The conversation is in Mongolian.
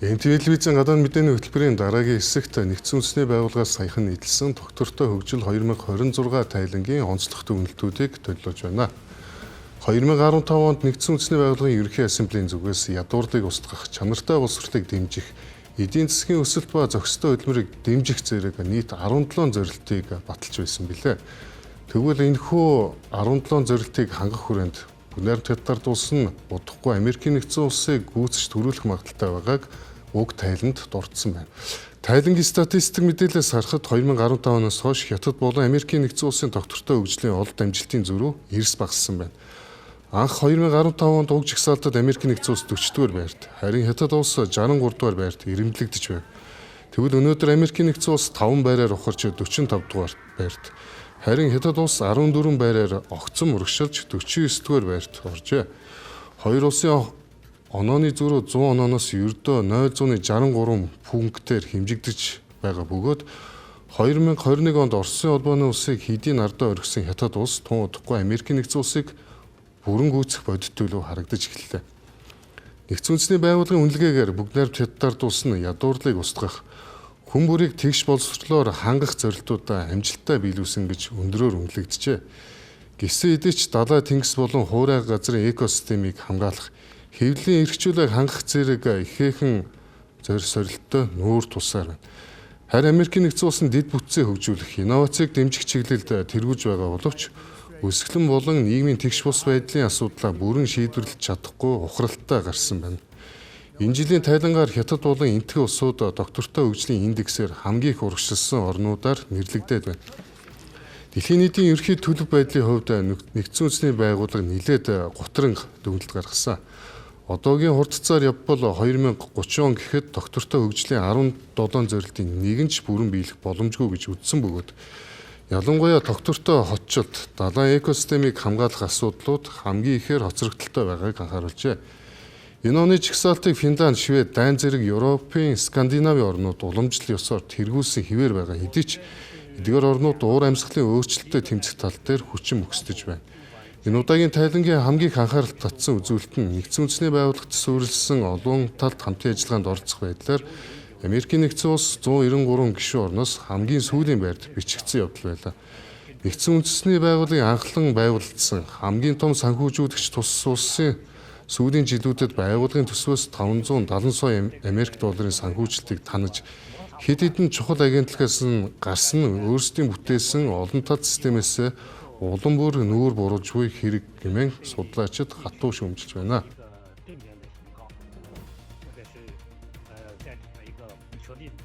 МТВ телевизийн гадаад мэдээний хөтөлбөрийн дараагийн хэсэгт Нэгдсэн Үндэсний байгууллагаас саяхан нийтлсэн тогтвортой хөгжил 2026 тайлангийн онцлог дүгнэлтүүдийг төлөвлөж байна. 2015 онд Нэгдсэн Үндэсний байгууллагын Ерөнхий Ассамблеийн зүгээс ядуурлыг устгах, чанартай боловсролыг дэмжих, эдийн засгийн өсөлт ба зохистой хөдөлмөрийг дэмжих зэрэг нийт 17 зорилтыг баталж байсан билээ. Тэгвэл энэхүү 17 зорилтыг хангах хүрээнд Бүгд найрамдах Хятад улс нь удахгүй Америкийн Нэгдсэн Улсыг гүйцэж түрүүлэх магадлалтай байгааг уг тайланд дурдсан байна. Тайлангийн статистик мэдээлэлээс харахад 2015 оноос хойш Хятад болон Америкийн Нэгдсэн Улсын тогтвортой хөгжлийн олд амжилтын зөрүү эрс багассан байна. Анх 2015 онд уг жагсаалтад Америкийн Нэгдсэн Улс 40 дугаар байрт, харин Хятад улс 63 дугаар байрт эрэмблэгдэж байв. Тэгвэл өнөөдөр Америкийн Нэгдсэн Улс 5 байраар ухарч 45 дугаар байрт, харин Хятад улс 14 байраар огцом урагшилж 49 дугаар байрт оржээ. Хоёр улсын онооны зөрүү 100 онооноос ердөө 0.63 пунктээр хэмжигдэж байгаа бөгөөд 2021 онд Оросын холбооны улсыг хэдийн ардаа орхисон Хятад улс тун удахгүй Америкийн Нэгдсэн Улсыг бүрэн гүйцэх бодит төлөв харагдаж эхэллээ. Нэгдсэн Үндэсний байгууллагын үнэлгээгээр Бүгд найрамдах Хятадаар улс нь ядуурлыг устгах, хүн бүрийг тэгш боловсролоор хангах зорилтуудаа амжилттай биелүүлсэн гэж өндрөөр үнэлэгджээ. Гэсэн хэдий ч далай тэнгис болон хуурай газрын экосистемийг хамгаалах, хэвлэлийн эрх чөлөөг хангах зэрэг ихээхэн зорь сорилттой нүүр тулсаар байна. Харин Америкийн Нэгдсэн Улс нь дэд бүтцээ хөгжүүлэх, инновацийг дэмжих чиглэлд тэргүүлж байгаа боловч өсгөлэн болон нийгмийн тэгш бус байдлын асуудлаа бүрэн шийдвэрлэж чадахгүй ухралттай гарсан байна. Энэ жилийн тайлангаар Хятад болон Энэтхэг улсууд тогтвортой хөгжлийн индексээр хамгийн их урагшилсан орнуудаар нэрлэгдээд байна. Дэлхийн нийтийн ерөнхий төлөв байдлын хувьд Нэгдсэн Үндэсний байгууллага нэлээд гутранг дүгнэлт гаргасан. Одоогийн хурдцаар явбал 2030 он гэхэд тогтвортой хөгжлийн 17 зорилтын нэг нь ч бүрэн биелэх боломжгүй гэж үзсэн бөгөөд ялангуяа тогтвортой хотчлолт, далайн экосистемийг хамгаалах асуудлууд хамгийн ихээр хоцрогдолтой байгааг анхааруулжээ. Энэ оны жагсаалтыг Финланд, Швед, Дани зэрэг Европын Скандинавын орнууд уламжлал ёсоор тэргүүлсэн хэвээр байгаа хэдий ч эдгээр орнууд уур амьсгалын өөрчлөлттэй тэмцэх тал дээр хүчин мөхсдөж байна. Энэ удаагийн тайлангийн хамгийн их анхаарал татсан үзүүлэлт нь Нэгдсэн Үндэсний байгууллагт суурилсан олон талд хамтын ажиллагаанд оролцох байдлаар Америкийн Нэгдсэн Улс 193 гишүүн орноос хамгийн сүүлийн байрт бичигдсэн явдал байлаа. Нэгдсэн Үндэсний байгууллагын анхлан байгуулагдсан хамгийн том санхүүжүүлэгч тус улсын сүүлийн жилүүдэд байгууллагын төсвөөс 570 сая Америк долларын санхүүжилтийг танаж хэд хэдэн чухал агентлагаас нь гарсан нь өөрсдийн бүтээсэн олон талт системээс улам бүр нүүр буруулж буй хэрэг хэмээн судлаачид хатуу шүүмжилж байна. 这个定点的情况，特别是在这么一个不确定